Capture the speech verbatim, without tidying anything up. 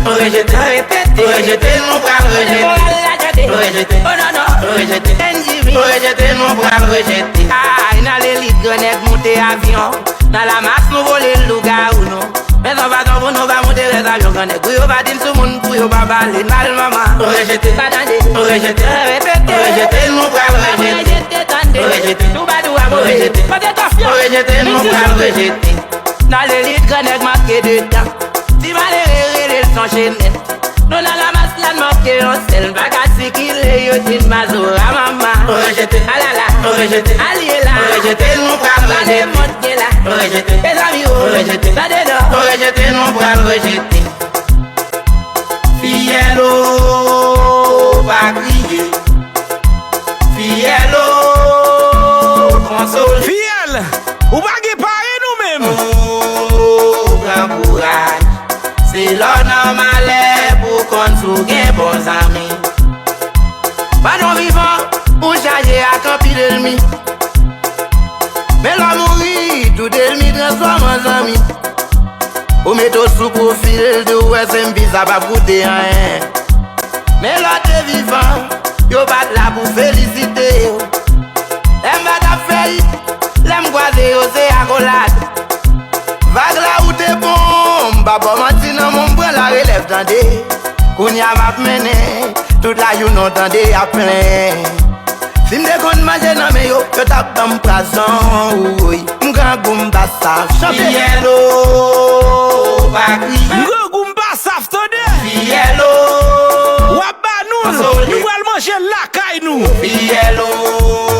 Rejete, rejete, rejete, nou pral rejete. Moral la tande. Rejete, oh non, non. Rejete, N J V. Rejete, nou pral rejete. Ay, nan lelit gran nèg moute avyon. Nan lamas nou vole lougawou nou. Men san fason pou nou pa moute rès avyon gran nèg. Pou yo pa di n sou moun, pou yo pa pale mal manman. Rejete, pa tande. Rejete, repete. Rejete, nou pral rejete. Rejete, tande. Rejete, nou pa dwa move. Rejete, pote kòf yo. Rejete, nou pral rejete. Nan lelit gran nèg manke de tan. Ti malere rele l sonje nèt. Nou nan lamas la n manke yon sèl. Pa ka sikile yo di n mazora manman. Rejete, alala. Rejete, alye la. Rejete, nou pral rejete. Pa de mòd gen la. Rejete, mezanmi o. Rejete, tande non. Rejete, nou pral rejete. Fiyèl o, pa kriye. Fiyèl o, konsole. Fiyèl, ou pa gen pare nou menm. O, pran kouraj. Se lè w nan malè pou konn si w gen bon zanmi. Pandan w vivan, ou chaje ak anpil ènmi. Men lè w mouri, tout ènmi transfòme an zanmi. Ou mete w sou pwofil, di w wè se enmi sa p ap koute anyen. Men lè w te vivan, yo pa t la pou felisite w. Lè m pa t ap fè it, lè m kwaze yo se akolad. Vag la ou te bon, m pa ba w manti non, men m pran larelèv tande. Kounye a m ap mennen, tout lajounen w tande y ap plenyen. Si m te konn manje nan men yo, yo t ap ban m pwazon, woy. M grangou m pa sav, chante. Fiyèl o, pa kriye. M grangou m pa sav, tande. Fiyèl o, w ap ba nou l, nou pral manje l lakay nou. Fiyèl o,